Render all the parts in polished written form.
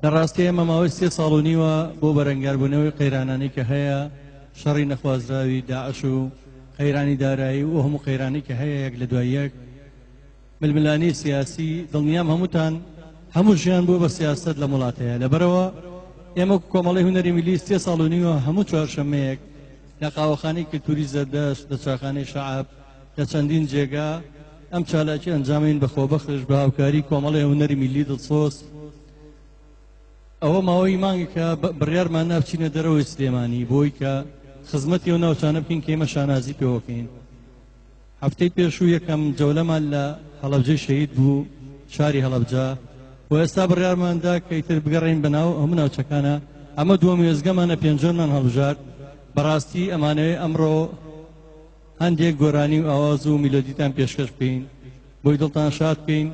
لە ڕاستی ئێمە ماوەی سێ ساڵ و نیوە بۆ بەرەنگاربوونەوەی قەیرانانەی کە هەیە، شەڕی نەخوازراوی داعش و قەیرانی دارایی و ئەو هەموو قەیرانەی کە هەیە یەک لە دوای یەک، ململانێی سیاسی، دڵنیام هەمووتان هەموو ژیان بووە بە سیاسەت لەم وڵاتەیە. لەبەرئەوە ئێمە وەکو کۆمەڵەی هونەری میللی سێ ساڵ و نیوە هەموو چوارشەممەیەک لە قاوەخانەی کلتوری زەردەشت، لە چاخانەی شەعب، لە چەندین جێگا ئەم چالاکی ئەنجامین بە خۆبەخش بە هاوکاری کۆمەڵی هونەری میللی دڵسۆز. ئەوە ماوەی مانگێکە بڕیارمان نا بچینە دەرەوەی سلێمانی بۆی کە خزمەتی ئەو ناوچانە بکەین کە ئێمە شانازی پێوەکەین. هەفتەی پێشوو یەکەم جەولەمان لە هەڵەبجەی شەهید بوو، شاری هەڵەبجە، و ئێستا بڕیارمان دا کە ئیتر بگەڕێین بەناو هەموو ناوچەکانە. ئەمە دووەم وێستگەمانە، پێنجوێنمان هەڵبژارد. بەڕاستی ئەمانەوێ ئەمڕۆ هەندێک گۆرانی و ئاواز و میلۆدیتان پێشکەش بکەین بۆی دڵتان شاد بکەین،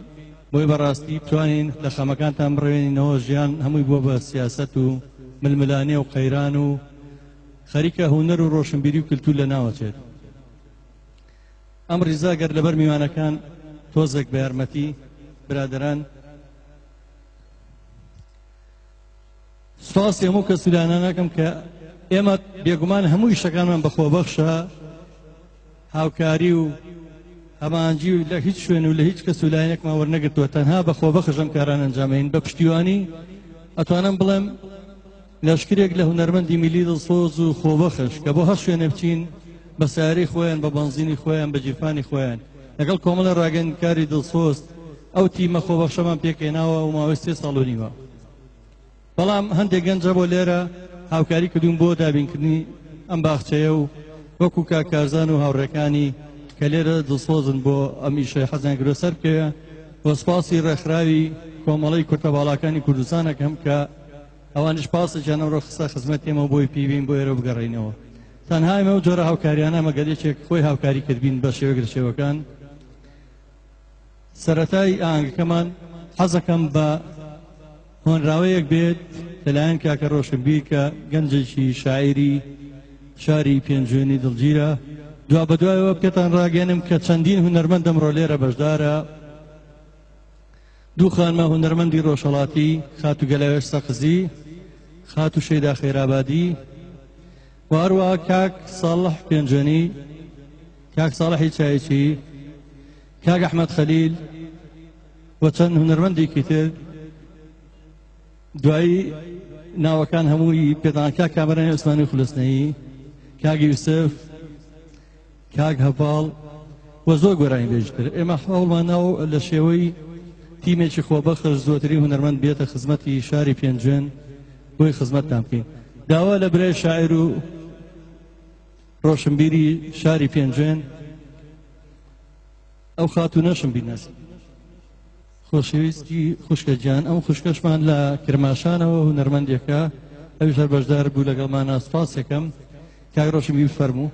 بۆی بەڕاستی بتوانین لە خەمەکانتان بڕوێنینەوە. ژیان هەمووی بووە بە سیاسەت و ململانێ و قەیران و خەریکە هونەر و ڕۆشنبیری و کلتور لەناوەچێت. ئەم ڕیزە گەر لەبەر میوانەکان تۆزێک بە یارمەتی برادەران. سوپاسی هەموو کەس و لایەنانە ئەکەم کە ئێمە بێگومان هەموو ئیشەکانمان بە خۆبەخشە، هاوکاری و هەماهەنگی و لە هیچ شوێن و لە هیچ کەس و لایەنێکمان وەرنەگرتووە، تەنها بە خۆبەخش ئەم کارانە ئەنجامەین. بە پشتیوانی ئەتوانم بڵێم لەشکرێک لە هونەرمەندی میلی دڵسۆز و خۆبەخش کە بۆ هەر شوێنێ بچین بە سەیارەی خۆیان، بە بەنزینی خۆیان، بە گیرفانی خۆیان، لەگەڵ کۆمەڵی ڕاگەیاندنکاری دڵسۆز ئەو تیمە خۆبەخشەمان پێکهێناوە و ماوەی سێ ساڵ و نیوە. بەڵام هەندێک گەنجە بۆ لێرە هاوکاری کردوون بۆ دابینکردنی ئەم باخچەیە و وەکو کاک کارزان و هاوڕێکانی کە لێرە دڵسۆزن بۆ ئەم ئیشەی حەزیان کردووە سەر بکەوێ و سوپاسی ڕێکخراوی کۆمەڵەی کورتە باڵاکانی کوردستان ئەکەم کە ئەوانیش پاسێکیان ئەمڕۆ خستە خزمەت ئێمە بۆی پیبین بۆ ئێرە بگەڕێینەوە. تەنها ئێمە ئەو جۆرە هاوکاریانە مەگەر یەکێک خۆی هاوکاری کردبین بە شێوەیەک لە شێوەکان. سەرەتای ئاهەنگەکەمان حەزەکەم بە هۆنراوەیەک بێت لەلایەن کاکە ڕۆشنبیر کە گەنجێکی شاعیری شاری پێنجوێنی دڵگیرە. دوابەدوایەوە پێتان ڕاگەیەنم کە چەندین هونەرمەند ئەمڕۆ لێرە بەشدارە. دوو خانمە هونەرمەندی ڕۆژهەڵاتی، خاتوو گەلاوێژ سەقزی، خاتوو شەیدا خەیرابادی و هەروەها کاک ساڵح پێنجوێنی، کاک ساڵحی چایچی، کاک ئەحمەد خەلیل و چەند هونەرمەندێکی تر. دوایی ناوەکان هەمووی پێدان، کاک کامەرانی عوسمانی خولەسنەیی، کاک یوسف، کاک هەڤاڵ و زۆر گۆرانی بێژتر. ئێمە هەوڵمان ناو لە شێوەی تیمێکی خۆبەخش زۆترین هونەرمەند بێتە خزمەتی شاری پێنجوێن بۆی خزمەتتان بکەین. داوا لە برای شاعیر و ڕۆشنبیری شاری پێنجوێن ئەو خاتوونەشم بیناسی. خۆشەویستی خوشکە گیان، ئەم خوشکەشمان لە کرماشانەوە هونەرمەندێکە، ئەویش هەر بەشدار بوو لەگەڵمانە، سوپاسێکەم. کاک ڕۆشنبیر فەرموو.